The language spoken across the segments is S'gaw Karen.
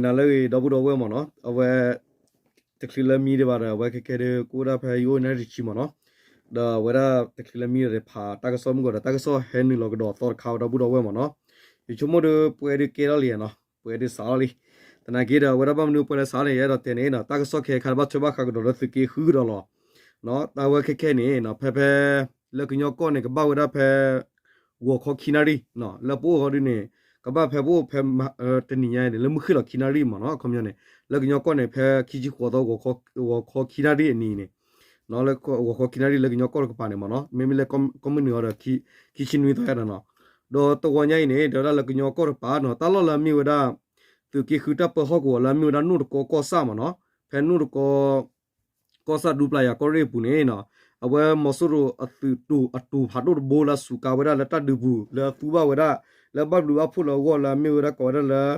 နၤလၢအဂ့ၤ ဒီပုၢ်ဒီဝဲၢ်မ့ၢ်နီၤ, အဝဲ တချုးလၢမံဒံးဘၣ်ဒီး အဝဲခဲခဲဒုး ကအိၣ်ဒၣ်ဖဲယအိၣ်နၣ်ရံၣ်တဆံမ့ၢ်နီၤ, ဒီးအဝဲဒၣ်တချုးလၢမံဒီး ဖးတၢ်ကစီၣ်မုၢ်ဂီၤဒီး တၢ်ကစီၣ်ဟဲနုာ်လီၤကဒီးသီတခါဝဲ ဒီပုၢ်ဒီဝဲၢ်မ့ၢ်နီၤ, ယဆိကမိၣ်ဒီး ပှဲၤဒုးကဲထီၣ်လံနီၤ, ပှဲၤဒုးစးထီၣ်လံ, သနာ်က့ဒီး အဝဲဒၣ်ဘၣ်မနုၤပှဲၤလၢစးထီၣ်န့ၣ် ယအဲၣ်ဒိးတဲန့ၣ်နီၤ, တၢ်ကစီၣ်ခဲခါဘၣ်ထွဲဘၣ်ဃးကဒီးလၢသုးက့ဃုကဒီးလီၤ. တၢ်ဝဲခဲခဲန့ၣ်နီၤ ဖဲဖဲ လၢကညီကီၢ်န့ၣ် ကဘၣ်ဝဲဒၣ်ဖဲ ဂီၤခီခံနၣ်ရံၣ်, လၢပအိၣ်ဃီဒုန့ၣ် ကဘၣ်ဖဲပအိၣ်ဖဲ တနံၤညါန့ၣ် လၢမုၢ်ဃ့ၢ်လီၤခံနၣ်ရံၣ်မ့ၢ်နီၤ, အခီပညီန့ၣ် လၢကညီကီၢ်န့ၣ် ဖဲခံဆံဃိးသီ ဂီၤခီခံနၣ်ရံၣ်အနံၤန့ၣ်, လၢဂီၤခီခံနၣ်ရံၣ်လၢကညီကီၢ်တကပၤန့ၣ်မ့ၢ်နီၤ, မ့မ့ၢ်လၢကီၢ်မုၢ်နုာ်အီၤဒီး ခံဆံနွံသီယါဒီးနီၤ, ဒီးတဂီၤညါအံၤန့ၣ် တဲဝဲဒၣ်လၢကညီကီၢ်တကပၤနီၤ တၢ်လီၢ်လၢအမ့ၢ်ဝဲဒၣ် သုးက့ဃုတၢ်ပၢဟီၣ်ကဝီၤလၢအမ့ၢ်ဝဲဒၣ်နိၣ်တကီကီၢ်ဆၣ်မ့ၢ်နီၤ, ဖဲနိၣ်တကီ ကီၢ်ဆၣ်ဒူပျၢ်ယၤကီၢ်ရ့ၣ်အပူၤန့ၣ်နီၤ, အဝဲမီၤစိရိၤအသုးတိၤအတိၤဖးဒိၣ်တဘိလၢအစူးကါဝဲဒၣ်လၢတၢ်ဒုးပူၤ လၢအသူဘၣ်ဝဲဒၣ် လၢဘၣ်ဘျုးဘၣ်ဖှိၣ်လၢအဂီၢ်လၢအမ့ၢ်ဝဲဒၣ်ကိးဝဲဒၣ်လၢ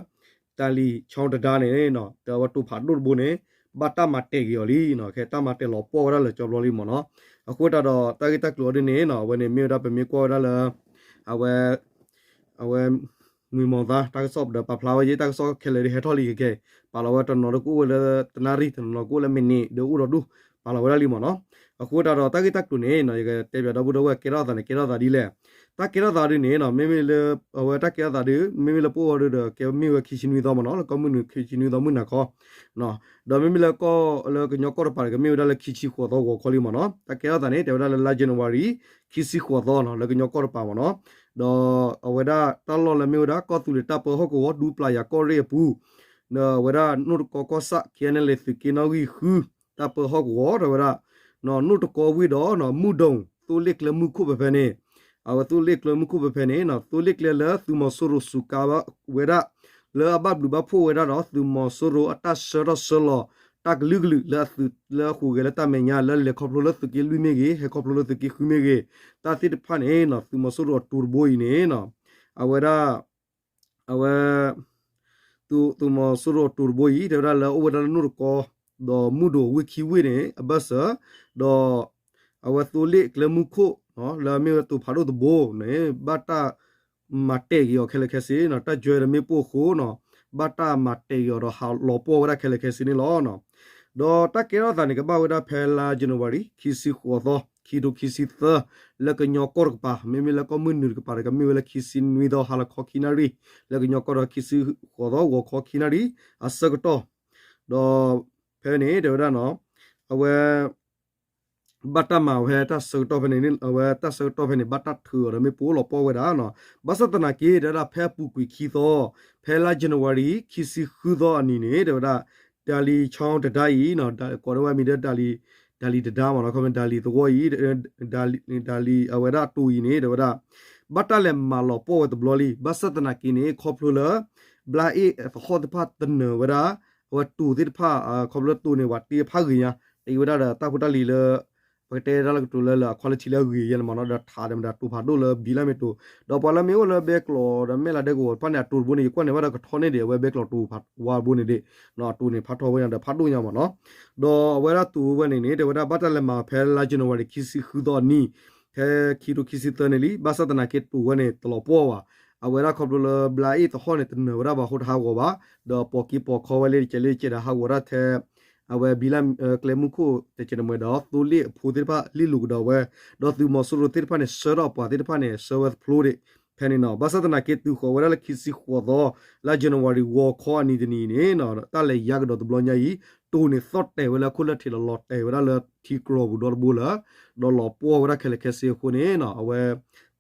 တၢ်လံၤဆီတဒါန့ၣ်နီၤ, ဒီးအဝဲတိၤဖးဒိၣ်တဘိန့ၣ် ဘၣ်တၢ်မၤတဲာ်က့ၤအီၤလံနီၤ, ခဲတၢ်မၤတဲာ်လီၤပှီၢ်ဝဲဒၣ်လၢကၠီဘျီလံမ့ၢ်နီၤ, အဃိသတးဒီးတၢ်ဂ့ၢ်တၢ်ကျိၤအီၤဒ်န့ၣ်နီၤ အဝဲန့ၣ်မ့ၢ်ဝဲဒၣ်ပမ့ၢ်ကွၢ်ဝဲဒၣ်လၢ အဝဲ အဝဲ မုၢ်မီၤသါ တၢ်ကစီၣ်ဒီးပာ်ဖျါဝဲယဲ တၢ်ကစီၣ်ခဲလၢာ်ဒ်ဟဲထီၣ်လံခဲခဲအံၤ ပာ်လီၤဝဲတနီၤနီၤကအိၣ်ဝဲလၢတနၣ်ရံၣ် တနီၤနီၤကအိၣ်လၢမံးနံး ဒီးအိၣ်ဒီးဒူၣ် ပာ်လီၤဝဲဒၣ်လံမ့ၢ်နီၤ, အဃိသတးဒီးတၢ်ဂ့ၢ်တၢ်ကျိၤန့ၣ်နီၤ ယကတဲပၠးဒီပုၢ်ဒီဝဲၢ် ကဲထီၣ်အသးန့ၣ် ကဲထီၣ်အသးဒ်လဲၣ်, တၢ်ကဲထီၣ်သးဒ်န့ၣ်နီၤ မ့မ့ၢ်လၢ အဝဲတၢ်ကဲထီၣ်သးဒ် မ့မ့ၢ်လၢပအိၣ်အီၤဒ်ဒီး ကဲမ့ၢ်ဝဲခံဆံနွံသီမ့ၢ်နီၤ လၢကီၢ်မုၢ်နုာ်ခံဆံနွံသီမုၢ်နၤခီ ဒီးမ့မ့ၢ်လၢကီၢ်လၢကညီကီၢ်တကပၤဒီး ကမ့ၢ်ဝဲဒၣ်လၢခံဆံဃိးသီဂီၤခီလံမ့ၢ်နီၤ, တၢ်ကဲထီၣ်သးန့ၣ် တဲဝဲဒၣ်လၢလါ January ခံဆံဃိးသီနီၤ လၢကညီကီၢ်တကပၤမ့ၢ်နီၤ, ဒီးအဝဲဒၣ်တၢ်လီၢ်လၢမ့ၢ်ဝဲဒၣ် ကီၢ်သူးလ့ၤတၢ်ပၢဟီၣ်ကဝီၤ ဒူပျၢ်ယၤကီၢ်ရ့ၣ်အပူၤ ဒီးအဝဲဒၣ်နိၣ်တကီကီၢ်ဆၣ် ခဲအံၤန့ၣ် လၢသုးက့နီၣ်ဂံၢ်ဃု တၢ်ပၢဟီၣ်ကဝီၤ တဲဝဲဒၣ် နိၣ်တကီဝ့ၢ်ဒီး မုၢ်ဒိၣ် သိလ့ၣ်ကျဲမုၢ်ခိၣ်ဖဲဖဲန့ၣ်, အဝဲသိလ့ၣ်ကျဲမုၢ်ခိၣ်ဖဲဖဲန့ၣ် သိလ့ၣ်ကျဲလၢသုးမီၤစိရိၤစူးကါဝဲဒၣ် လၢအဘၣ်ဘျုးဘၣ်ဖှိၣ်ဝဲဒၣ်ဒီး သုးမီၤစိရိၤအတၢ်ဆှၢထီၣ်ဆှၢလီၤ တၢ်ကလုာ်ကလုာ်လၢအဃိးဂဲၤလၢတၢ်မဲာ်ညါ လၢလဲၤခီဖျိလၢသုးက့လွံၢ်မ့ၢ်ဂ့ၤ ဟဲခီဖျိလၢသုးက့ဃုမ့ၢ်ဂ့ၤ တၢ်သ့ၣ်တဖၣ်န့ၣ် သုးမီၤစိရိၤအတိၤတဘိအံၤန့ၣ် အဝဲဒၣ် အဝဲ သုးမီၤစိရိၤအတိၤတဘိအံၤ တဲဝဲဒၣ်လၢအိၣ်ဝဲဒၣ်လၢနိၣ်တကီ ဒီးမုၢ်ဒိၣ်ဝ့ၢ်ခံဝ့ၢ်န့ၣ် အဘၢၣ်စၢၤ ဒီး အဝဲသိလ့ၣ်ကျဲမုၢ်ခိၣ် လၢအမ့ၢ်ဝဲတိၤဖးဒိၣ်တဘိန့ၣ် ဘၣ်တၢ်မၤတဲာ်က့ၤအီၤခဲလၢာ်ခဲဆ့နီၤ တၢ်ယွဲဒီးမ့ၣ်ပိၢ်အဃိနီၤ ဘၣ်တၢ်မၤတဲာ်က့ၤအီၤဒီးဟးလီၤပှီၢ်ဝဲဒၣ်ခဲလၢာ်ခဲဆ့န့ၣ်လီၤ. ဒီးတၢ်ကဲထီၣ်သးန့ၣ် ကဘၣ်ဝဲဒၣ်ဖဲလါ January ခံဆံဃိးသီ ခံထိခံဆံသၢ လၢကညီကီၢ်တကပၤ မ့မ့ၢ်လၢကီၢ်မုၢ်နုာ်တကပၤဒီး ကမ့ၢ်ဝဲလၢခံဆံနွံသီ ဟါလီၤခီခံနၣ်ရံၣ် လၢကညီကီၢ်ဒီးခံဆံဃိးသီ ဂီၤခီခံနၣ်ရံၣ် အဆၢကတီၢ် ဒီး ဖဲန့ၣ် တဲဝဲဒၣ်နီၤ အဝဲ ဘၣ်တၢ်မၤဝဲတၢ်ဆၢကတီၢ်ဖဲန့ၣ် အဝဲတၢ်ဆၢကတီၢ်ဖဲန့ၣ် ဘၣ်တၢ်ထုးအီၤဒီးမ့ၣ်ပိၢ်လီၤပှီၢ်ဝဲဒၣ်နီၤ ဘၣ်ဆၣ်သနာ်က့ တဲဝဲဒၣ်ဖဲအပူၤကွံာ်ခံသီ ဖဲလါ January ခံဆံဃုသီအနံၤန့ၣ် တဲဝဲဒၣ် တၢ်လံၤဆီတဒါအံၤ ကိးဝဲမံၤဒီး တၢ်လံၤတဒါမ့ၢ်နီၤ ခီဖျိတၢ်လံၤသဝီအံၤ တၢ်လံၤအဝဲဒၣ်အတိၤအံၤန့ၣ် တဲဝဲဒၣ် ဘၣ်တၢ်လဲၤမၤလီၤပှီၢ်ဝဲတဘျီလံ ဘၣ်ဆၣ်သနာ်က့န့ၣ် ခီဖျိလၢ ဘျါအ့ၣ်အသဟီၣ်သ့ၣ်တဖၣ်တနၢၤဝဲဒၣ် အဝဲတိၤသ့ၣ်တဖၣ် ခီဖျိတိၤန့ၣ် ပှၤတ့ဖးဂ့ၤညါ တ့ဝဲဒၣ်ဒီးတၢ်ဖိတၢ်လံၤလၢ ပကတဲဒၣ်လၢကတိၤလၢလၢ quality လၢအဂ့ၤယဲန့ၣ်မ့ၢ်နီၤ ဒီးထးဒီးမတၤတိၤဖးဒိၣ်လၢဘံလၢမ့ၢ်တိၤ ဒီးပှၤလၢမ့ၢ်အိၣ်လၢဘဲကျိးဒီးမဲၢ်လးဒဲကဝီၤတဖၣ်န့ၣ် အတိၤတဘိန့ၣ် ယကွၢ်န့ၢ်ဘၣ်ဒီးကထီန့ၢ်ဒံး အဝဲဘဲကျိးတိၤဝါတဘိန့ၣ်ဒံး အတိၤန့ၣ်ဖးထီဝဲညါဒီးဖးဒိၣ်ညါမ့ၢ်နီၤ ဒီးအဝဲဒၣ်တိၤဝဲန့ၣ်န့ၣ် တဲဝဲဒၣ်ဘၣ်တၢ်လဲၤမၤဖဲလါ January ခံဆံဃုသီအနံၤ ဖဲခံထိခံဆံသၢန့ၣ်လံ ဘၣ်ဆၣ်သနာ်က့တိၤဝဲန့ၣ် တလီၤပှီၢ်ဘၣ် အဝဲဒၣ်ခီဖျိလၢဘျါအ့ၣ်သဟီၣ်န့ၣ် တနၢၤဝဲဒၣ်ဘၣ်အဃိတဟးဂီၤဘၣ် ဒီးပိာ်က့ၤပိာ်ခီဝဲလၢတကဲးလၢတကဲးဒီးဟးဂီၤဒၣ်ထဲ အဝဲဘံလၢ ကျဲမုၢ်ခိၣ်တကဲးန့ၣ်မ့ၢ်ဒီး သိလ့ၣ်အဖိသ့ၣ်တဖၣ်လံၣ်လိာ်ကဒီးဝဲ ဒီးသုးမီၤစိရိၤသ့ၣ်တဖၣ်န့ၣ် ဆှၢထီၣ်အပှၤသ့ၣ်တဖၣ်န့ၣ် ဆှၢဝဲသဖျိဒံး ဖဲန့ၣ်နီၤ ဘၣ်ဆၣ်သနာ်က့တုၤဃီၤဝဲဒၣ်လၢခံဆံဃိးသီ လါ January ဂီၤခီအနံၤတနံၤန့ၣ် တၢ်လဲၤယါကဒီးတဘျီညါအံၤ တိၤန့ၣ်သီၣ်တဲာ်ဝဲလၢအခိၣ်လၢထံးလီၤတဲာ်ဝဲဒၣ်လၢထံကျီပူၤဒီတဘိလၢ ဒီးလီၤပှီၢ်ဝဲဒၣ်ခဲလၢာ်ခဲဆ့အဃိန့ၣ် အဝဲ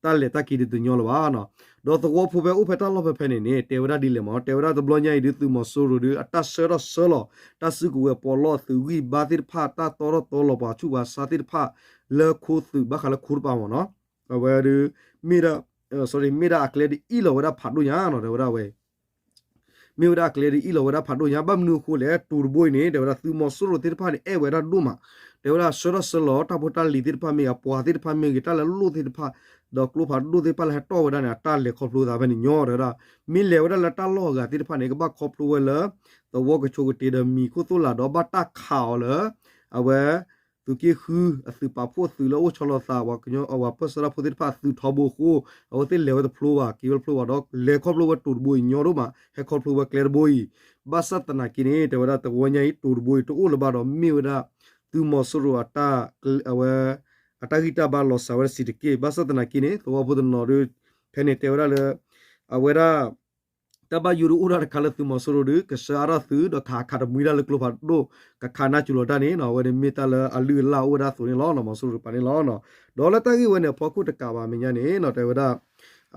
တၢ်လဲၤတၢ်က့ၤဒုးတညီလၢၤဘၣ်နီၤ ဒီးသဝီဖိဖဲအိၣ်ဖဲတၢ်လီၢ်ဖဲဖဲန့ၣ်န့ၣ် တဲဝဲဒၣ်ဒ်လဲၣ်မ့ၢ် တဲဝဲဒၣ်တဘျီညါအံၤဒုးသုးမီၤစိရိၤဒုး အတၢ်ဆှၢထီၣ်ဆှၢလီၤ တၢ်စုကဝဲၤပီးလီၢ်သုးဂံၢ်ဘါသ့ၣ်တဖၣ် တၢ်တီထီၣ်တီလီၤပှၤဆူးပှၤဆါသ့ၣ်တဖၣ် လၢခိသုးဘၣ်ဃးလၢခိတပၤမ့ၢ်နီၤ အဝဲဒုး မ့ၢ်ဒၣ် မ့ၢ်ဒၣ်အကျဲဒုးအ့ၣ်လီၤဝဲဒၣ်ဖးဒိၣ်ညါနီၤ တဲဝဲဒၣ်ဝဲ မ့ၢ်ဝဲဒၣ်အကျဲဒုးအ့ၣ်လီၤဝဲဒၣ်ဖးဒိၣ်ညါ ဘၣ်မနုၤအဃိလဲၣ် တိၤတဘိအံၤန့ၣ် တဲဝဲဒၣ်သုးမီၤစိရိၤသ့ၣ်တဖၣ်န့ၣ် အဲၣ်ဝဲဒၣ်ဒိၣ်မး တဲဝဲဒၣ်ဆှၢထီၣ်ဆှၢလီၤတၢ်ဖိတၢ်လံၤသ့ၣ်တဖၣ်မ့ၢ်ဂ့ၤ အပှၤသ့ၣ်တဖၣ်မ့ၢ်ဂ့ၤ တၢ်လၢလိၣ်သ့ၣ်တဖၣ် ဒီးကျိဖးဒိၣ်သ့ၣ်တဖၣ်လၢဟဲတီၢ်ဝဲဒၣ်န့ၣ် အတၢ်လဲၤခီဖျိသးဖဲန့ၣ်ညီ တဲဝဲဒၣ် မ့ၢ်လဲၤဝဲဒၣ်လၢတၢ်လီၢ်အဂၤသ့ၣ်တဖၣ်န့ၣ် ကဘၣ်ခီဖျိဝဲလၢ သဝီကဆိကတ့ဒီးမံၤခိၣ်သိၣ်လာ်ဒီးဘၣ်တၢ်ခးအီၤလၢ အဝဲ သုးက့ဃု အသုးပာ်ဖှိၣ်သုးလၢအိၣ်ဆီလီၤသး ပှၤကညီ ပှၤပၢၢ်ဆၢတၢ်ဖိသ့ၣ်တဖၣ်သုးထီဘိအဃိ အဝဲသ့ၣ်လဲၤဝဲတဖျိဘၣ် က့ၤဝဲတဖျိဘၣ်ဒီး လဲၤခီဖျိဝဲတိၤတဘိအံၤညီဒိၣ်မး ဟဲခီဖျိဝဲကျဲတဘိအံၤ ဘၣ်ဆၣ်သနာ်က့န့ၣ် တဲဝဲဒၣ်တဝီညါအံၤ တိၤတဘိအံၤတအိၣ်လၢၤဘၣ်ဒီး မ့ၢ်ဝဲဒၣ် သုးမီၤစိရိၤအတၢ် အဝဲ အတၢ်ဂံၢ်တၢ်ဘါလီၤစှၤဝဲဒၣ်စံးတက့ၢ်. ဘၣ်ဆၣ်သနာ်က့န့ၣ် သဝီဖိတနီၤဒီး ဖဲန့ၣ်တဲဝဲဒၣ်လၢ အဝဲဒၣ် တၢ်ဘၣ်ယိၣ်ဒုးအိၣ်ဒၣ်တခါလၢသုးမီၤစိရိၤဒီး ကဆှၢအါထီၣ်သုး ဒီးကဟးခးတမှံတၢ်လၢကျိဖးဒိၣ် ကခးနါစိၤလီၤတၢ်န့ၣ်နီၤ အဝဲန့ၣ်မ့ၢ်တၢ်လၢအလုၢ်အလၢ်အိၣ်ဝဲဒၣ်အသိးန့ၣ်လီၤ. မီၤစိရိၤတကပၤန့ၣ်လီၤ. ဒီးလၢတၢ်ဂ့ၢ်ဝဲန့ၣ် အဖီခိၣ်တကးဘၣ်အမဲာ်ညါန့ၣ်နီၤ တဲဝဲဒၣ်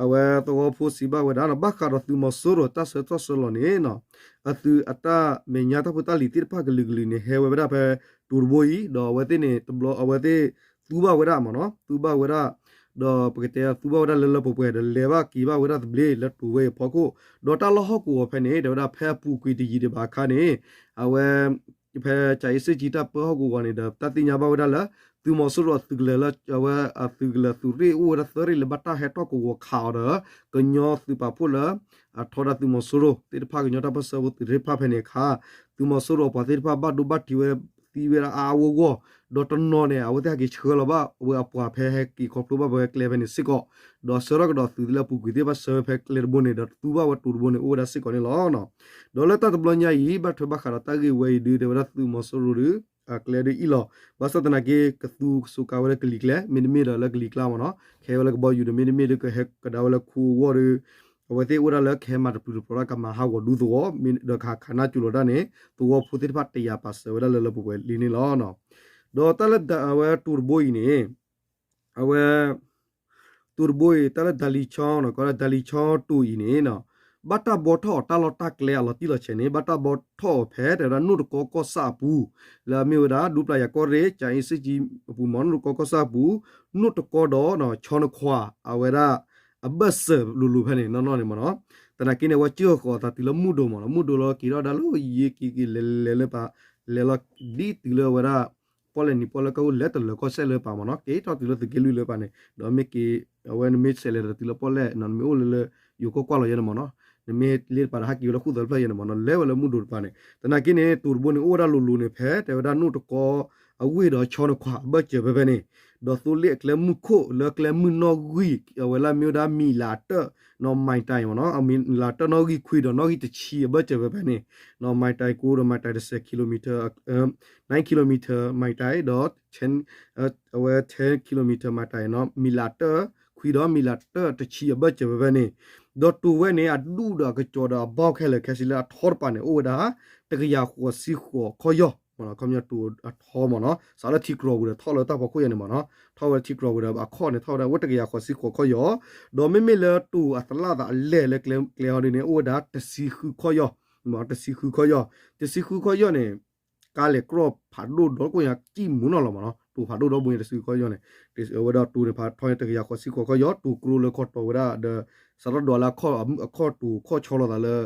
အဝဲသဝီဖိစံးဘၣ်ဝဲဒၣ်နီၤ ဘၣ်ဃးဒီးသုးမီၤစိရိၤတၢ်ဆှၢတၢ်ဆှၢလီၤန့ၣ်နီၤ အသုးအတၢ်မဲာ်ညါတၢ်ဖိတၢ်လံၤသ့ၣ်တဖၣ်ကလုာ်ကလုာ်န့ၣ် ဟဲဝဲဝဲဒၣ်ဖဲတိၤတဘိအံၤ ဒီးအဝဲသ့ၣ်န့ၣ် တဘျီအဝဲသ့ၣ်သူဘၣ်ဝဲဒၣ်မ့ၢ်နီၤ သူဘၣ်ဝဲဒၣ် ဒီးပကတဲသူဘၣ်ဝဲဒၣ်လၢလၢပှဲၤပှဲၤ ဒီးလဲၤဘၣ်က့ၤဘၣ်ဝဲဒၣ်သဘျ့လၢတိၤဝဲအံၤအဖီခိၣ် ဒီးတၢ်လီၢ်ဟီၣ်ကဝီၤဖဲန့ၣ် တဲဝဲဒၣ်ဖဲအပူၤကွံာ်တယံာ်ဒံးဘၣ်အခါန့ၣ် အဝဲ ဖဲကၠၤအ့စ့ၣ်ကၠံတၢ်ပၢဟီၣ်ကဝီၤန့ၣ်ဒီး တၢ်သ့ၣ်ညါဘၣ်ဝဲဒၣ်လၢ သုးမီၤစိရိၤအသုးကလၢၤလၢ အဝဲအသုးကလၢၤသုးရ့ၣ်အိၣ်ဝဲဒၣ်သၢရ့ၣ်လၢဘၣ်တၢ်ဟဲထီၣ်ကဝီၤခးအီၤဒီး ကညီသုးပာ်ဖှိၣ်လၢ အထီဒါသုးမီၤစိရိၤသ့ၣ်တဖၣ် ကညီတၢ်ပၢၢ်ဆၢဖိသ့ၣ်တဖၣ်ဖဲန့ၣ်အခါ သုးမီၤစိရိၤအပှၤသ့ၣ်တဖၣ်ဘၣ်ဒိဘၣ်ထံးဝဲသံဝဲဒၣ်အါအါဂီၢ်ဂီၢ် ဒီးတနီၤန့ၣ် အဝဲသ့ၣ်ဟဲက့ၤဆှၢလီၤဘၣ်ဝဲအပှၤဖဲဟဲက့ၤခီဖျိဘၣ်ဝဲကျဲဖဲန့ၣ်စ့ၢ်ကီး ဒီးဆှၢထီၣ်ကဒီးသုးလၢအပူၤကွံာ်သ့ၣ်တဖၣ်ဆှၢဝဲဖဲကျဲတဘိန့ၣ် ဒီးသူဘၣ်ဝဲတိၤတဘိန့ၣ် အိၣ်ဝဲဒၣ်စ့ၢ်ကီးန့ၣ်လီၤ. ဒီးလၢတၢ်တဘျီညါအံၤ ဘၣ်ထွဲဘၣ်ဃးဒီးတၢ်ဂ့ၢ်ဝဲအံၤဒုး တဲဝဲဒၣ်သုးမီၤစိရိၤဒီး အကျဲဒုးအံၣ်လီၤ. ဘၣ်ဆၣ်သနာ်က့ ကသူကစူးကါဝဲလၢကလံၤကျဲ မ့တမ့ၢ်ဒီးလၢကလံၤကျါမ့ၢ်နီၤ ကဟဲဝဲလၢကဘီယူၤဒီး မ့တမ့ၢ်ဒီးကဟဲကဒါဝဲလၢခူအဂီၢ်ဒီး အဝဲသ့ၣ်အိၣ်ဒၣ်လၢကဟဲမၤတပျုာ်တပျီၤတၢ်ကမၤဟးဂီၤဒူသဝီ ဒီးကဟးခးနါစိၤလီၤတၢ်န့ၣ် သဝီဖိသ့ၣ်တဖၣ်တယာ်ပာ်စၢၤဝဲဒၣ်လၢလၢပှဲၤပှဲၤလံန့ၣ်လီၤ. ဒီးတၢ်လၢအဝဲတိၤတဘိအံၤန့ၣ် အဝဲ တိၤတဘိအံၤ တၢ်လၢဒၤလံၤဆီနီၤ ကီးလၢဒၤလံၤဆီတိၤအံၤန့ၣ် ဘၣ်တၢ်ဘှီထီၣ်အီၤတၢ်လီၢ်တၢ်ကျဲအလီၤတံၢ်လီၤဆဲးန့ၣ် ဘၣ်တၢ်ဘှီထီၣ်အီၤဖဲ တဲဝဲဒၣ်နိၣ်တကီကီၢ်ဆၣ်အပူၤ လၢအမ့ၢ်ဝဲဒၣ် ဒူပျၢ်ယၤကီၢ်ရ့ၣ် ကၠၤအ့စ့ၣ်ကၠံအပူၤမ့ၢ် နိၣ်တကီကီၢ်ဆၣ်အပူၤ နိၣ်တကီဒီး ဆီနခွါ အဝဲဒၣ် အဘၢၣ်စၢၤလိၤလိၤဖဲန့ၣ် နီၢ်နီၢ်န့ၣ်မ့ၢ်နီၤ သနာ်က့န့ၣ် အဝဲကၢၢ်ဃီၤအသးတုၤလၢမုၢ်ဒိၣ်မ့ၢ်နီၤ မုၢ်ဒိၣ်လီၤက့ၤထီၣ်ဒၣ်လၢယံၤက့ၤက့ၤလဲၤလဲၤလၢပၤ လဲၤလီၤဒ်တုၤလၢဝဲဒၣ် ပီၣ်လဲၣ်နံၤပီၣ်လဲၣ်ကီၢ်ပူၤလဲၤတလၢၤကီၢ်စဲၣ်လၢပၤမ့ၢ်နီၤ က့ၤထီၣ်တုၤလၢသုးက့လွံၢ်လၢပၤန့ၣ် ဒီးမ့ၢ်က့ၤ အဝဲနမ့ၢ်ဆဲးလဲၤဒီးတုၤလၢပီၣ်လဲၣ်နီၤ နမ့ၢ်အိၣ်လၢလၢ ယိၤကီၢ်ကွၢ်လီၤယဲန့ၣ်မ့ၢ်နီၤ နမ့ၢ်လ့တပၤဒီးဟးက့ၤဝဲလၢဃုာ်သၢဖျၢၣ်ယဲန့ၣ်မ့ၢ်နီၤ လဲၤဝဲလၢမုၢ်ဒိၣ်တပၤန့ၣ် သနာ်က့န့ၣ် တိၤတဘိန့ၣ် အိၣ်ဝဲဒၣ်လိၤလိၤန့ၣ် ဖဲတဲဝဲဒၣ်နိၣ်တကီ အဝ့ၢ်ဒီးဆီနခွါအဘၢၣ်စၢၤဖဲဖဲန့ၣ် ဒီးသိလ့ၣ်အကျဲမုၢ်ခိၣ်လၢကျဲမုၢ်နီၣ်ဂံၢ် အဝဲလၢမ့ၢ်ဝဲဒၣ်မံၤလၤတၢၣ်နီၤ မံၤတၢ်မ့ၢ်နီၤ မံၤလၤတၢၣ်နီၣ်ဂံၢ်ခွံဒီးနီၣ်ဂံၢ်တဆံအဘၢၣ်စၢၤဖဲဖဲန့ၣ် မံၤတၢ်ကိဒီးမံၤတၢ်တစဲး kilometer nine kilometer မံၤတၢ်ဒီး အဝဲ ten kilometer မံၤတၢ်နီၤ မံၤလၤတၢၣ်ခွံဒီး မံၤလၤတၢၣ်တဆံအဘၢၣ်စၢၤဖဲဖဲန့ၣ် ဒီးတိၤဝဲန့ၣ် အဒူၣ်ဒီးအကစီၤဒီးအဘီခဲလၢာ်ခဲဆ့လၢအထီတပၤန့ၣ် အိၣ်ဝဲဒၣ် တကယၤဃိးဆံဃိးခီၣ်ယီၢ် ခီပညီတိၤအထီမ့ၢ်နီၤ စးလၢထံကြီၤဝံၤဒီးထီၣ်လၢတၢ်ဖီခိၣ်ယဲန့ၣ်မ့ၢ်နီၤ ထီၣ်ဝဲထံကြီၤဝံၤဒီးအခီၣ်န့ၣ် ထီၣ်ဝဲဒၣ်ဝဲတကယၤဃိးဆံဃိးခီၣ်ယီၢ် ဒီးမ့မ့ၢ်လၢတိၤအသလၣ်သးအလဲၢ်လၢကျဲဟီဒ်န့ၣ် အိၣ်ဝဲဒၣ်တဆံဃုခီၣ်ယီၢ် တဆံဃုခီၣ်ယီၢ် တဆံဃုခီၣ်ယီၢ်န့ၣ် ကါလဲၤကြီဖးဒိၣ်ဒီကိၣ်ညါစံၣ်မူနီၢ်လီၤမ့ၢ်နီၤ တိၤဖးဒိၣ်ဒီဘိညါတဆံဃုခီၣ်ယီၢ်န့ၣ် အဝဲဒၣ်တိၤန့ၣ်ဖးထီန့ၣ် တကယၤဃိးဆံဃိးခီၣ်ယီၢ် တိၤကျိလၢခီတီၤဝဲဒၣ်ဒီး စးထီၣ်ဒွးလၢအခီၣ်တိၤခီၣ်ဆီလီၤသးလၢ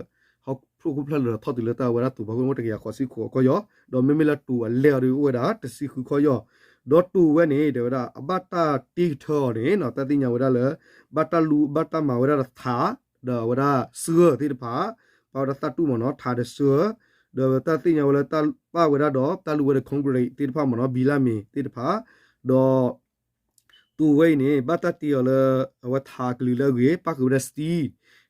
ဟီၣ်ခိၣ်ဖျၢၣ်လၢထီၣ်တုၤလၢတၢ်ဝဲဒၣ်တိၤဖးခိၣ်န့ၣ် အိၣ်တကယၤဃိးဆံဃိးခီၣ်ယီၢ် ဒီးမ့မ့ၢ်လၢတိၤအလဲၢ်အီၤဒီး အိၣ်ဝဲဒၣ်တဆံဃုခီၣ်ယီၢ် ဒီးတိၤဝဲန့ၣ် တဲဝဲဒၣ် အဘၣ်တၢ်တ့ကထၢအီၤန့ၣ် တၢ်သ့ၣ်ညါဝဲဒၣ်လၢ ဘၣ်တၢ်လူ ဘၣ်တၢ်မၤဝဲဒၣ်ဒီးထး ဒီးအဝဲဒၣ်စၢၤသ့ၣ်တဖၣ် ပာ်ဝဲဒၣ်သၣ်တူၣ်မ့ၢ်နီၤ ထးဒီးစၢၤ ဒီးတၢ်သ့ၣ်ညါဝဲလၢတၢ်ပာ်ဝဲဒၣ်ဒီး တၢ်လူဝဲဒီး concrete သ့ၣ်တဖၣ်မ့ၢ်နီၤ ဘံလၢ်မ့ၢ်သ့ၣ်တဖၣ် ဒီး တိၤဝဲအံၤန့ၣ် ဘၣ်တၢ်တ့အီၤလၢ အဝဲထးအကလုာ်လၢအဂ့ၤ ပၣ်ဃုာ်ဝဲဒၣ် steel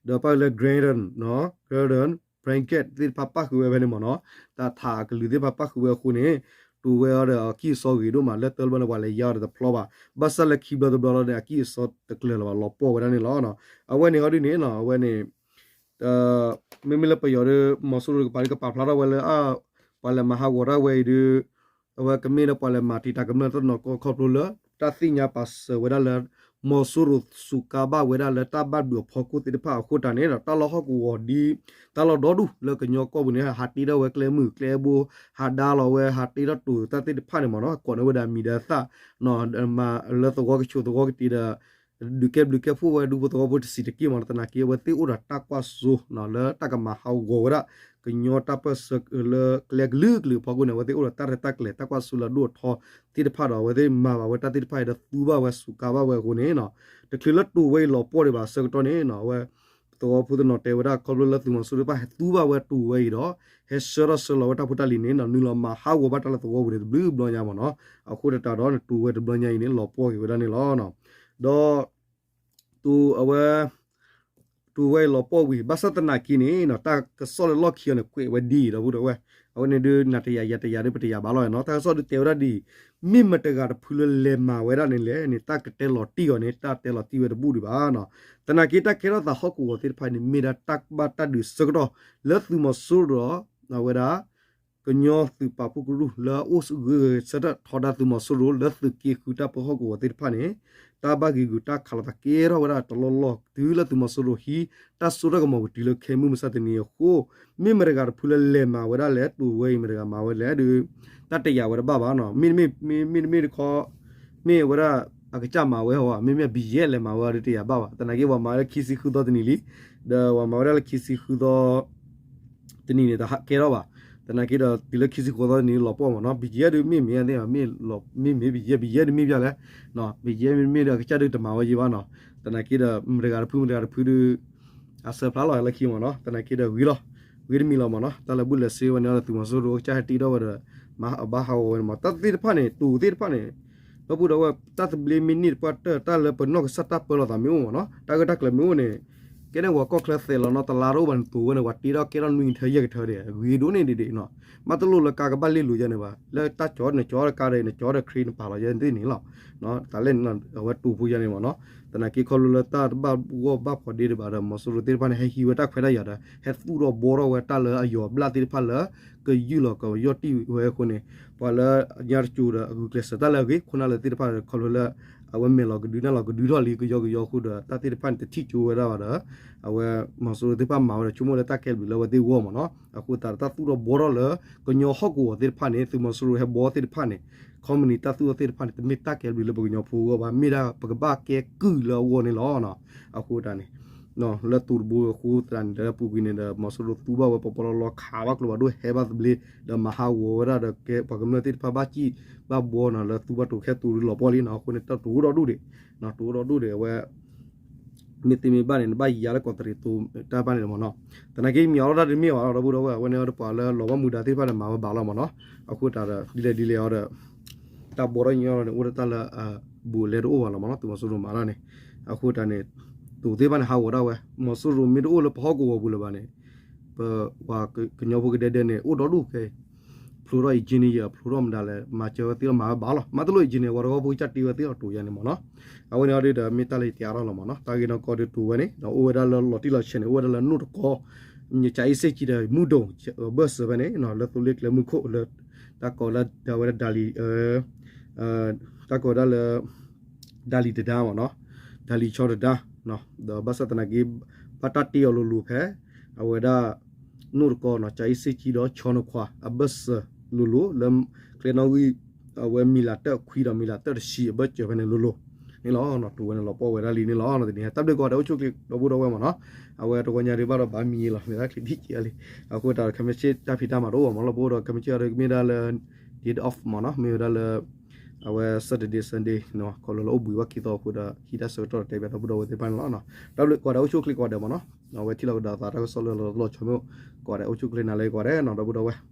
ဒီးပၣ်ဃုာ်လၢ granite နီၤ granite blanket သ့ၣ်တဖၣ်ပၣ်ဃုာ်ဝဲဖဲန့ၣ်မ့ၢ်နီၤ တၢ်ထးအကလုာ်သ့ၣ်တဖၣ်ပၣ်ဃုာ်ဝဲအဃိန့ၣ် တိၤဝဲအီၤဒီးအကံၢ်အစီဂ့ၤဒိၣ်မး လၢတၢ်လၢဘၣ်န့ၣ် ပှၤလဲၤယါအီၤဒီးတဖျီဘၣ် ဘၣ်ဆၣ်လၢခံဘျီတဘျီလီၤန့ၣ် အကံၢ်အစီတကျၢၤလၢၤဘၣ် လီၤပှီၢ်ဝဲဒၣ်န့ၣ်လီၤ. အဝဲန့ၣ်ဟီဒ်န့ၣ်နီၤ အဝဲန့ၣ် မ့မ့ၢ်လၢပယီၤဒီး မီၤစိရိၤတကပၤဒီးကပာ်ဖျါထီၣ်ဝဲလၢ ပှၤလဲၤမၤဟးဂီၤတၢ်ဝဲအံၤဒီး အဝဲကမ့ၢ်လၢပှၤလဲၤမၤတံာ်တာ်ကမျၢၢ်တနီၤကီၢ်ခီဖျိလၢ တၢ်သ့ၣ်ညါပာ်စၢၤဝဲဒၣ်လၢ မီၤစိရိၤစူးကါဘၣ်ဝဲဒၣ်လၢတၢ်ဘၣ်ဘျုးအဖီခိၣ်သ့ၣ်တဖၣ်အဃိတၢ်န့ၣ်ဒီး တၢ်လီၢ်ဟီၣ်ကဝီၤဒ် တၢ်လီၢ်ဒီဒူၣ်လၢကညီကီၢ်ပူၤန့ၣ် ဟးတ့ထီၣ်ဝဲကျဲမုၢ်ကျဲဘိ ဟးဒါလီၤဝဲ ဟးတ့ထီၣ်တိၤတၢ်သ့ၣ်တဖၣ်န့ၣ်မ့ၢ်နီၤ ကိးန့ၢ်ဝဲဒၣ်မံၤဒီးသၣ် လၢသဝီကဆူးသဝီကတ့ၤဒီး ဒုးကဲဘျုးကဲဖှိၣ်ဝဲဒူဖိသဝီဖိတဆံးတက့ၢ်မ့ၢ်နီၤ သနာ်က့အဝဲသ့ၣ်အိၣ်ဒီးတၢ်ကွၢ်စိလၢတၢ်ကမၤဟးဂီၤဝဲဒၣ် ကညီတၢ်ပၢၢ်ဆၢလၢကျဲကလုာ်ကလုာ်အဖီခိၣ်န့ၣ် အဝဲသ့ၣ်အိၣ်ဒီးတၢ်ရဲၣ်တၢ်ကျဲၤတၢ်ကွၢ်စိလၢအဒိၣ်အထီသ့ၣ်တဖၣ်ဒီး အဝဲသ့ၣ်မၤဘၣ်ဝဲတၢ်သ့ၣ်တဖၣ်အံၤဒီးသူဘၣ်ဝဲစူးကါဘၣ်ဝဲအဃိန့ၣ် တချုးလၢတိၤဝဲအံၤလီၤပှီၢ်ဒံးဘၣ်အဆၢကတီၢ်န့ၣ် အဝဲ သဝီဖိတနီၤတဲဝဲဒၣ် ခီဖျိလၢသုးမီၤစိရိၤတဖၣ်ဟဲသူဘၣ်ဝဲတိၤဝဲအံၤဒီး ဟဲဆှၢထီၣ်ဆှၢလီၤဝဲတၢ်ဖိတၢ်လံၤန့ၣ် နုာ်လီၤမၤဟးဂီၤဘၣ်တၢ်လၢသဝီပူၤန့ၣ်တဘျုးဘျီညါမ့ၢ်နီၤ. အဃိသတးဒီး နတိၤဝဲတဘျီညါအံၤန့ၣ် လီၤပှီၢ်က့ၤဝဲဒၣ်န့ၣ်လီၤ. ဒီး တိၤအဝဲ တိၤဝဲအံၤလီၤပှီၢ်ဝံၤ ဘၣ်ဆၣ်သနာ်က့န့ၣ် တၢ်ကစီၣ်လၢလီၢ်ခံအီၤန့ၣ် ကွဲးဝဲဒ်အံၤ ဒီပုၢ်ဒီဝဲၢ်, အဝဲန့ၣ်ဒုး နၤတယာ်ယၤတယာ်ဒုး ပတယာ်ဘၣ်လီၤနီၤ. တၢ်ကစီၣ်ဒုးတဲဝဲဒၣ်ဒ်အံၤ, မ့ၢ်မတဂၤတဖုလၢလဲၤမၤဝဲဒၣ်န့ၣ်လဲၣ်န့ၣ် တၢ်ကတဲလီၤတံၢ်အီၤန့ၣ် တၢ်တဲလီၤတံၢ်ဝဲတဘူၣ်ဒံးဘၣ်နီၤ. သနာ်က့တၢ်ကဲထီၣ်သးဟီၣ်ကဝီၤသ့ၣ်တဖၣ်န့ၣ် မ့ၢ်ဒၣ်တၢ်ဘၣ်တၢ်ဒုးဆၢကတီၢ် လၢသုးမီၤစိရိၤဒီး အဝဲဒၣ် ကညီသုးပာ်ဖှိၣ်ကရူၢ်လၢအအိၣ်ဂၢၢ်ဂၢၢ်ဆၢထၢၣ်ထီဒါသုးမီၤစိရိၤ လၢသုးက့ဃုတၢ်ပၢဟီၣ်ကဝီၤသ့ၣ်တဖၣ်န့ၣ် တၢ်ဘၣ်ဂံာ်ဂူာ်တၢ်ခးလိာ်သးကဲထီၣ်ဝဲဒၣ်တလီၢ်လီၢ် တုၤလၢသုးမီၤစိရိၤဟံးတၢ်စိတၢ်ကမီၤဝံၤတုၤလၢခဲမုၢ်မဆါတနံၤအဃိ မ့ၢ်မတဂၤတဖုလၢလဲၤမၤဝဲဒၣ်လဲၣ် တိၤဝဲအံၤမတဂၤမၤဝဲလဲၣ်ဒီး တၢ်တယာ်ဝဲတဘၣ်ဘၣ်နီၤ. မ့တမ့ၢ် မ့တမ့ၢ်တခီ မ့ၢ်ဝဲဒၣ် အကစၢ်မၤဝဲဟီ မ့မ့ၢ်ဘံယဲၢ်လဲၤမၤဝဲဒုးတယာ်ဘၣ်ဘၣ်. သနာ်က့ပှၤမၤဝဲလၢခံဆံဃုသီတနံၤလံ, ဒီးပှၤမၤဝဲဒၣ်လၢခံဆံဃုသီ တနံၤန့ၣ် တဟးကဲထီၣ်ဘၣ်. သနာ်က့ဒီးတုၤလၢခံဆံဃုသီတနံၤလီၤပှီၢ်မ့ၢ်နီၤ. ဘံယဲၢ်ဒုးမ့ၢ်မ့ၢ်သ့ၣ် မ့ၢ်မ့ၢ်ဘံယဲၢ် ဘံယဲၢ်ဒုးမ့ၢ်ဘၣ်လဲၣ်, ဘံယဲၢ်မ့ၢ်မ့ၢ်ဒီးအကစၢ်ဒုးတမၤဝဲယဲၢ်ဘၣ်နီၤ. သနာ်က့ဒီး မတဂၤတဖု မတဂၤတဖုဒုး အဆၢဖျါလီၤလၢခံမ့ၢ်နီၤ. သနာ်က့ဒီးဂ့ၤလီၤ, ဂ့ၤတမံၤလီၤမ့ၢ်နီၤ. တၢ်လၢဘူၣ်လဲၤစ့ဝဲန့ၣ်ဒီးသုးမီၤစိရိၤအကစၢ်ဟဲတ့ထီၣ်ဝဲဒီး မၤဘၣ်ဟးဂီၤဝဲန့ၣ်မ့ၢ် တၢ်သ့ၣ်တဖၣ်န့ၣ် တိၤသ့ၣ်တဖၣ်န့ၣ် ဒီပုၢ်ဒီဝဲၢ် တၢ်သဘျ့မ့ၢ်န့ၢ်တပှၢ်တၢၢ် တၢ်လၢပနီၢ်ကစၢ်တၢ်ပၢလီၤသးမ့ၢ်အိၣ်မ့ၢ်နီၤ. တၢ်ဂ့ၢ်တၢ်ကျိၤမ့ၢ်အိၣ်န့ၣ် ကဲန့ၣ်ပှၤကီၢ်ချၢသဲးလီၤနီတလါတအိၣ်ဘၣ်န့ၣ် တိၤဝဲန့ၣ် ပှၤတ့ထီၣ်ကဲထီၣ်နွံကထၢယဲၢ်ကထၢဒီး ဂ့ၤဒိၣ်န့ၣ်ဒံးဒံးနီၤ. မ့ၢ်တလိၣ်လၢကါကဘၣ်လ့ၣ်လိၤယဲန့ၣ်ဘၣ် လၢတၢ်ကၠီနကၠီတကါဒီး နကၠီဒီးခရံာ်နပာ်လီၤယဲသ့ၣ်န့ၣ်လီၤ. တၢ်လဲၣ်န့ၣ် အဝဲတိၤဖိယဲန့ၣ်မ့ၢ်နီၤ. သနာ်က့ခီဖျိလၢတၢ်တဘၣ်ဂီၢ်ဘၣ်ဖီးဒ့ဒံးဘၣ်ဒီး မီၤစိရိၤသ့ၣ်တဖၣ်န့ၣ် ဟဲဟံးဝဲတၢ်ခွဲးတၢ်ယာ်ဒီး ဟဲသူၣ်ထီၣ်ဘှီထီၣ်ဝဲတၢ်လၢအယီၤအဘျၣ်သ့ၣ်တဖၣ်လၢ ကယုၢ်လီၤကယီၢ်တံၢ်ဝဲအဃိန့ၣ် ပှၤလၢညါတစိၤဒီးအဂုာ်ကျဲးစၢးတၢ်လၢအဂ့ၤ ခိၣ်နၢ်လၢသ့ၣ်တဖၣ်ဒီး ခီဖျိလၢ အဝဲမဲာ်လီၤကဒု နၢ်လီၤကဒုထီၣ်လံ ကယီကယီအဃိဒီး တၢ်သ့ၣ်တဖၣ်န့ၣ် တထံၣ်ကၠိဝဲဒၣ်ဘၣ်ဒီး အဝဲမီၤစိရိၤသ့ၣ်တဖၣ်မၤဝဲဒီး ဆိကမိၣ်လၢတၢ်ကဲဘျုးလၢအဝဲသ့ၣ်ဂီၢ်မ့ၢ်နီၤ. အဃိသတးဒီးတၢ်သူၣ်ထီၣ်ဘှီထီၣ်လၢ ကညီဟီၣ်ကဝီၤသ့ၣ်တဖၣ်န့ၣ် သုးမီၤစိရိၤဟဲဘှီသ့ၣ်တဖၣ်န့ၣ် ခီမနံၤတၢ်သူၣ်ထီၣ်သ့ၣ်တဖၣ်န့ၣ် တမ့ၢ်တၢ်ကဲဘျုးလၢပကညီဖိအဂီၢ်ဘၣ် မ့ၢ်ဒၣ်ပကဘၣ်ကဲကုၢ်လၢအဂီၢ်န့ၣ်လီၤ. အဃိသတးန့ၣ် လၢတိၤတဘိအဃိသတးန့ၣ် လၢပူၤကွံာ်န့ၣ်ဒီး မီၤစိရိၤသူဘၣ်ဝဲပီပီလီလီ ခးဘၣ်ကျိၤဘၣ်ဒိၣ် ဟဲဘၣ်သဘျ့ ဒီးမၤဟးဂီၤဝဲဒၣ်ဒီး ကဲပှၤကမျၢၢ်သ့ၣ်တဖၣ်ဘၣ်စံၣ်ဘၣ်ဘှီနီၤ လၢသူဘၣ်တိၤခဲတိၤလီၤပှီၢ်လံနီၤ. အဃိန့ၣ် တၢ်တိၤအိၣ်ဒီဒူၣ်ဒံး တိၤအိၣ်ဒီဒူၣ်ဒံး အဝဲ မ့ၢ်သ့မ့ၢ်ဘၣ်န့ၣ် နဘၣ်ယံၤယၤလၢကီးတရံးတိၤတၢ်ဘၣ်န့ၣ်မ့ၢ်နီၤ. သနာ်က့မ့ၢ်အီၤလီၤတၢ်တမ့ၢ်ဘၣ်လီၤ ဒီပုၢ်ဒီဝဲၢ် အဝဲန့ၣ်ဒီးပှၤလၢလီၤဘၣ်မူဒါသ့ၣ်တဖၣ်ဒီးမၤဝဲဘၣ်လီၤမ့ၢ်နီၤ. အဃိသတးဒီး ဒ်လဲၣ်ဒ်လဲၣ်အီၤဒီး တၢ်ဘှီထီၣ်ညီလီၤန့ၣ် အိၣ်ဒီးတၢ်လၢအဘူးအလဲတအိၣ်ဘၣ်လီၤမ့ၢ်နီၤ သုးမီၤစိရိၤမၤတၢ်န့ၣ်. အဃိသတးန့ၣ် တိၤသ့ၣ်တဖၣ်န့ၣ် ဟးဂီၤဒၣ်ဝဲ မီၤစိရိၤမ့ၢ်တအိၣ်လၢပဟီၣ်ကဝီၤပူၤလၢၤဘၣ်န့ၣ် ပပှၤကညီဖိကဒဲဒဲန့ၣ် အိၣ်ဒီဒူၣ်ခဲ ဖျိထီၣ် engineer ဖျိထီၣ်မတၤလဲၣ် မၤစၢၤဝဲသ့လီၤ မၤဝဲဘၣ်လီၤ. မ့ၢ်တလိၣ် engineer ဝဲတဂီၢ်ဖိကစၢ်တ့ဝဲသ့လီၤ တိၤယါန့ၣ်မ့ၢ်နီၤ. အဝဲန့ၣ်အီၤဒုးဒီး မ့ၢ်တၢ်လၢယတဲအါထီၣ်လီၤမ့ၢ်နီၤ. တၢ်ဂ့ၢ်နီၢ်ကီၢ်ဒုးတိၤဝဲန့ၣ် ဒီးအိၣ်ဝဲဒၣ်လၢလီၤတံၢ်လီၤဆဲးန့ၣ် အိၣ်ဝဲဒၣ်လၢနိၣ်တကီ ကၠၤအ့စ့ၣ်ကၠံဒီး မုၢ်ဒိၣ် ဘၢၣ်စၢၤဖဲန့ၣ် လၢသိလ့ၣ်ကျဲမုၢ်ခိၣ်လၢ တၢ်ကိးလၢဒၣ်ဝဲဒၣ်ဒၣ်လံၤ တၢ်ကိးဝဲဒၣ်လၢ ဒၣ်လံၤတဒါမ့ၢ်နီၤ, ဒၣ်လံၤဆီတဒါ, ဒီးဘၣ်ဆၣ်သနာ်က့ ဘၣ်တၢ်တ့အီၤလိၤလိၤဖဲ အဝဲဒၣ် နိၣ်တကီနီၤ ကၠၤအ့စ့ၣ်ကၠံဒီး ဆီနခွါအဘၢၣ်စၢၤလိၤလိၤ လၢကျဲနီၣ်ဂံၢ် အဝဲမံၤလၤတၢၣ်ခွံဒီးမံၤလၤတၢၣ်တဆံအဘၢၣ်စၢၤဖဲန့ၣ်လိၤလိၤန့ၣ်လီၤ. တိၤဝဲန့ၣ်လီၤပှီၢ်ဝဲဒၣ်လံန့ၣ်လီၤ. တနံၤဟဲတၢ်ဘျုးကိးဂၤဒဲးအိၣ်ဆူၣ်ချ့ဒီပုၢ်ဒီဝဲၢ်မ့ၢ်နီၤ, အဝဲတဂီၤညါဒုးဘၣ်ဒီးဘၣ်မံၤလီၤ မ့ၢ်ဒၣ်ချံးဒံၣ်က့ၤလံ. အဃိသတးဒီး ခဲမုၢ်ဆ့ၣ်တၢ်ဖံးတၢ်မၤတအိၣ်ဘၣ်မ့ၢ်နီၤ, လၢပအိၣ်ဒီးခဲမုၢ်ဆ့ၣ်အံၤဒုး မ့ၢ်ဝဲဒၣ်လၢ day off မ့ၢ်နီၤ, မ့ၢ်ဝဲဒၣ်လၢ အဝဲ Saturday Sunday ခီဖျိလၢအိၣ်ဘှံးဘၣ်ခံသီအဃိဒီး ဟံးတၢ်ဆၢကတီၢ်ဒီးတဲဘၣ်ဒီပုၢ်ဒီဝဲၢ်သ့ၣ်တဖၣ်န့ၣ်လီၤ. တၢ်ဘျုးကိးဂၤဒဲးအိၣ်ဆူၣ်ချ့ကိးဂၤဒဲးမ့ၢ်နီၤ, အဝဲထံၣ်လိာ်ကဒီးသးတၢ်ကစီၣ်လၢလီၤဆီမ့ၢ်ကိးဂၤဒဲးအိၣ်ဆူၣ်ချ့နၤလၢကိးဂၤဒဲးနီၤ ဒီပုၢ်ဒီဝဲၢ်